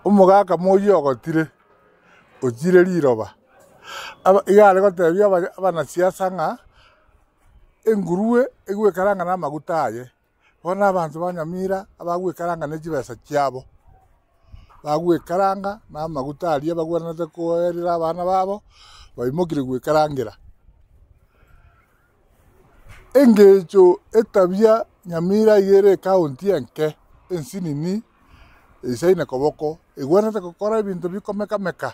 Omogaka moyio ogotire, ochire riroba, aba iga are gotebia aba abanasiasa ng'a engurue egwekaranga na amaguta aye. Bono abanto ba Nyamira abagwekaranga ne chibesa chiabo, bagwekaranga na amaguta aria bagwenerete koerera abana babo, baimokire gwekarangera. Engencho etabia Nyamira iga ere ecounty enke, ensinini, eisaine koboko, egwenerete gokora ebinto bikomeka-meka,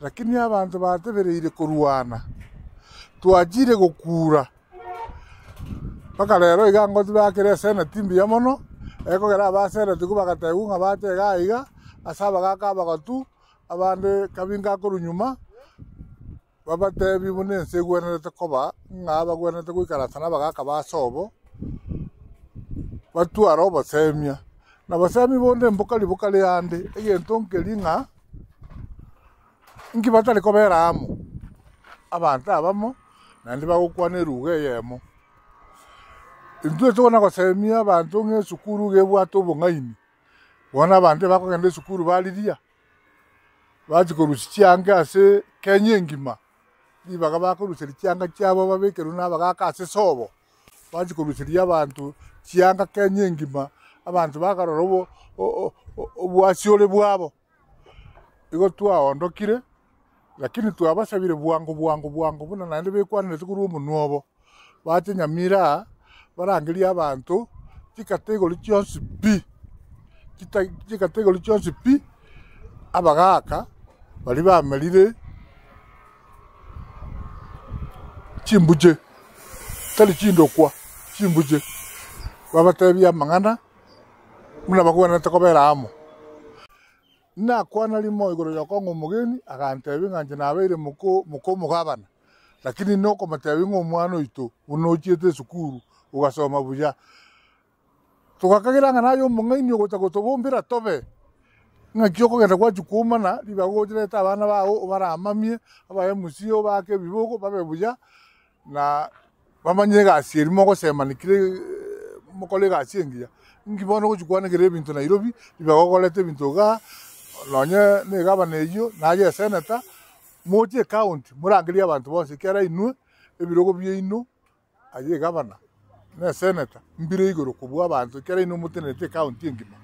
lakini abanto batebereire korwana, twachire gokura mpaka rero iga ngochi bakere eseneti mbuya mono, ekogera abaseneti ko bagatebiwa ng'a bache iga iga, ase abagaka abagotu, abande kabinga korwa nyuma. Babateebie buna ense egwenerete koba, ng'a bagwenerete goikaransa nabagaaka ba sobo, batware obosemia. Na bosemia bonde mbokari bokare ande, egento nkeria ng'a inki batari kobera amo, abanto abamo, naende bagokwana eruga eyemo. Intwe tokona gosemia abanto ng'a esukuru iga ebwate obong'aini, bono abanto ebakogenda esukuru bariria. Bachia korusia chianga ase Kenya engima, ribaga bakoruseria chianga chiabo babekerwe na abagaka ase sobo, bachia koruseria abanto chianga Kenya engima, abanto bakarora obo obwasiore bwabo. Igo twaondokire, lakini twabasabire bwango bwango bwango buna naende bekwanerete korwa omonwa obo, bache Nyamira aa, barangerie abanto, chikategori chionsi pi. Chikategori chionsi pi, abagaaka baria bamerire chimbuche, tari chindokwa, chimbuche, babatebie amang'ana buna bagwenerete kobera amo. Nakwana rimo igoro y'okong'a omogeni, agantebia ng'a inche nabeire moko moka omogabana, lakini nokomotebia ng'a omwana oito buna ochiete esukuru ogasoma buya. Togakagera ng'a naye omong'aini ogocha gotobombera tobe, ng'aki okogenda gwachia koumana, ribaga ogochireta abana bao obaramamie, obae omosie obaake ebibogo babe buya, na bamanye egasi eria mogosemani kera mokore egasi engiya. Inki bono ogochia kwanekera ebinto Nairobi, ribaga okoreta ebinto igaa, nonye na egavana eyio, naye eseneta, moche ecounty morangerie abanto bonsi ekiagera inwe, ebirogo biaino. Aye egavana, na eseneta, mbire igoro kobua abanto, ekiagera inwe motenenete ecounty engima.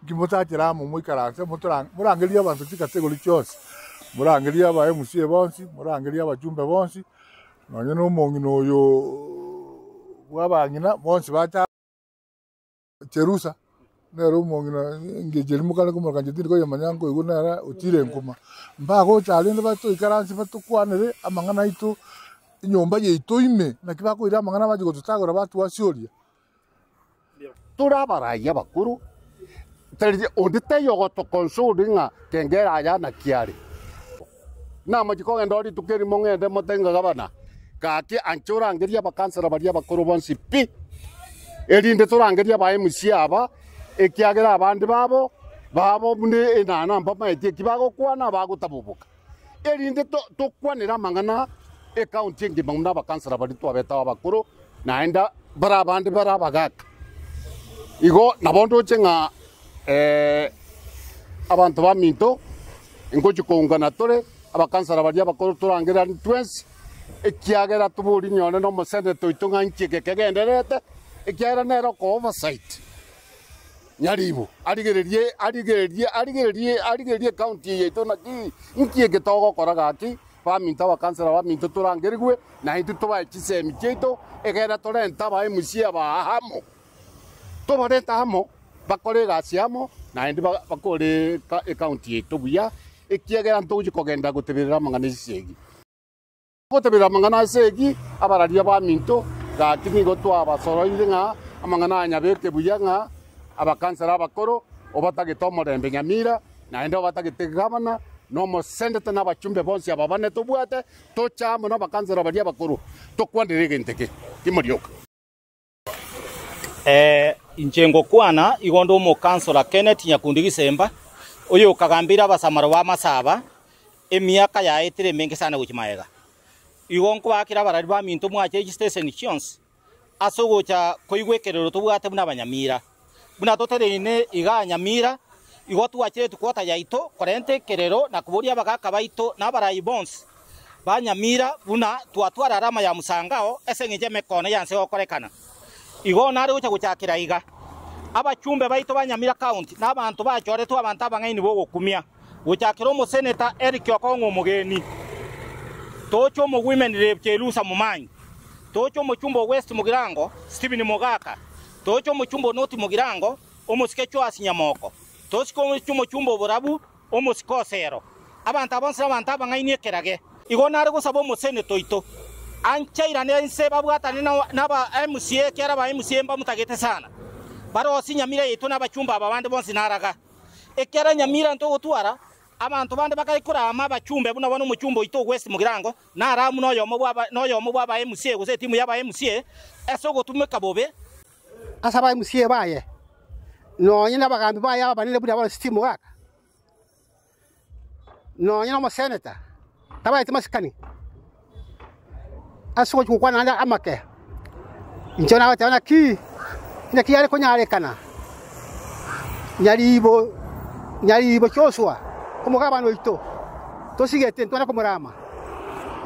Inki motachere amo moikaranse motora morangerie abanto chikategori chionsi, morangerie aba MCA bonsi, morangerie abachumbe bonsi, nonye na omong'ina oyooo bwa abang'ina bonsi bache. Cherusa, nere omong'ina engencho eria mokare komoroka inche tindi koyemanya nkoigwa nere otire nkuma. Mbagocha rende batoikaranse batokwanere amang'ana aito enyomba yaito ime, naki bakoira amang'ana bachia gototagora batwasioria. Tore abarai abakoro, tari onde taiyo ogotoconsoling ng'a kengera aya naki are. Namochie kogenda oo rituko erimo ng'ende mote ng'a gabana, gaki anche orangerie abakansara baria abakoro bonsi pi, erinde torangerie aba MC aba, ekiagera abande babo babo buna enana mbamaeti eki bagokwana bagotaboboka. Erinde to tokwanere amang'ana ecounty engima buna abakansara baria twabete abakoro, naende bare abande bare abagaka. Igo nabo ndoche ng'a abanto baminto. Ingochia koungana tore abakansara baria abakoro torangereranie twensi, ekiagera toborie nyore nomoseneta oito ng'a inki eke kegendererete, ekiagera nere oko oversight nyaribo arigererie arigererie arigererie arigererie ecounty eye yaito naki inki eke togokora gaki, baminto abakansara baminto torangerigwe, naintwe tobae chisemi chiaito, egere torente aba MCA aba amo. Tobarente amo, bakore egasi amo, naende bakore ecounty yaito buya, ekiagera ntogochia kogenda goteberera amang'ana esegi. Goteberera amang'ana ase egi, abararia baminto, gaki nigo twabasoroire ng'a amang'ana aya nyabeke buya ng'a abakansara abakoro obatagete omorembe Nyamira, naende obatagete gavana, na omosendete na abachumbe bonsi aba bane tobwate, toche amo nabakansara baria abakoro, tokwanere egento eke timorioka. Inche ngokwana igo nde omokansora Kenneth Nyakundi Gisemba, oyokagambeire abasamaro b'amasaba emiaka yaetire emenge sana gochia magega. Igo nkobaakera abarari baminto mwache chistation chionsi ase ogocha koigwa ekerero tobwate buna abanyamira. Buna totereine igaa Nyamira, Igo twachire etukwota yaito korenta ekerero na koboria abagaaka baito na abarai bonsi ba Nyamira buna twatwara alama ya mosangao ase engencho y'emekono y'anse egokorekana. Igo nare gocha gochakera iga, abachumbe baito ba Nyamira County na abanto bachoretwe abanto abang'aini b'ogokumia, gochakera omoseneta Eric Okong'o Omogeni, toche omowomen rep Cherusa Momanyi, toche omochumbe o West Mugirango Stephen Mogaka, toche omochumbe o North Mugirango omosike Joas Nyamoko, tosike omochumbe o Borabu omosike Osero. Abanto aba bonsi nabanto abang'aini ekerage. Igo nare gosaba omoseneta oito anchairane inse babwatane naba MCA, ekiagera aba MCA mbamotagete sana. Barosie Nyamira yaito na abachumba aba bande bonsi naraga. Ekiagera Nyamira ntogotwara abanto bande bakare korama abachumbe buna bono omochumba oito o West Mugirango naramu noyomo bwa noyomo bwa aba MCA gose etimu ya aba MCA ase ogotumeka bobe. Ase aba MCA baye, nonye nabagambi baye abanene buna bono Steve Mogaka, Nonya nomoseneta tabaeti masikani ase ogochia gokwana naende amake, inche nagoteba naki, naki yare konyarekana nyaribo nyaribo Joshua omogabana oito tosigete ntware komorama,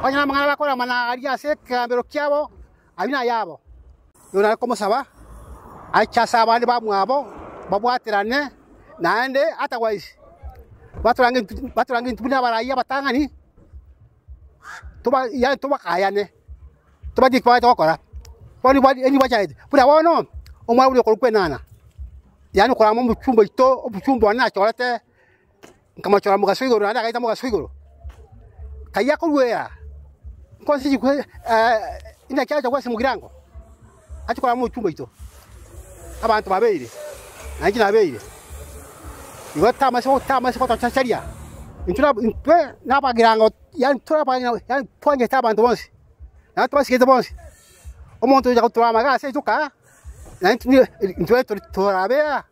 onye namang'ana bakorama naria ase ekegambero kiabo ayio nayabo. Nigo nare komosaba ache ase abande bamwabo babwaterane, naende otherwise batorange intwe batorange intwe buna abarai abatang'ani, toba yaani tobakayane, tobatie eki bagete gokora. Bono nigo nigo bachagete, buna bono, omwana oria okorokwa enana, yaani okorama omochumba oito, omochumba one nachorete, nkamochora mogaso igoro naende agaeta mogaso igoro, kayia akoruera, nkonsi chikwe inaki acha gocha mogirango, ache korama omochumba oito, abanto babeire, na inche nabeire, igo tamase tamase gotochecheria, intwe na intwe nabagirango yaani tore abagirango yaani twanchete abanto bonsi, naende tobasigete bonsi, omonto ocha gotorama iga ase etuka. Naintwe intwe torabea,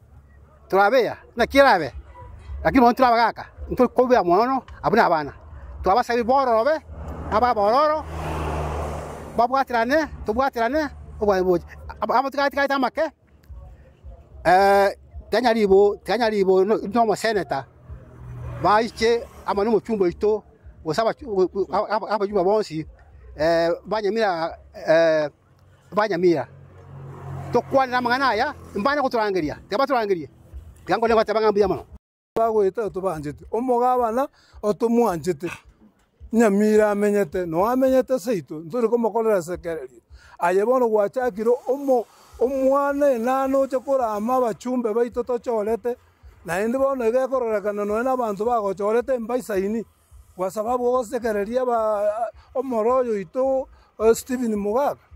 torabea, naki erabe? Lakini bono tore abagaaka, intwe kobea mono abwo nabana. Twabasabire bororobe, abe abororo, babwaterane, tobwaterane, obwanchani boche. Abo tigatigate amake, tianyaribo tianyaribo na omoseneta, baiche amo na omochumba oito, gose abachumba bonsi, banyamira. Banyamira, tokwanere amang'ana aya, mbane gotorangeria, tiga batorangerie, tiga nkone goteba ng'a mbuya mono. Bagoeta otobanchete, omogabana otomwanchete, Nyamira amenyete, noo amenyete seito, ntori komokorera esekererio. Aye bono gwachakire omo omwana enana oche korama abachumbe baito tochorete, naende bono iga ekororekana nonya na abanto bagochorete mbaisaini, kwa sababu ogosekereria aba omoro oyo oito Stephen Mogaka.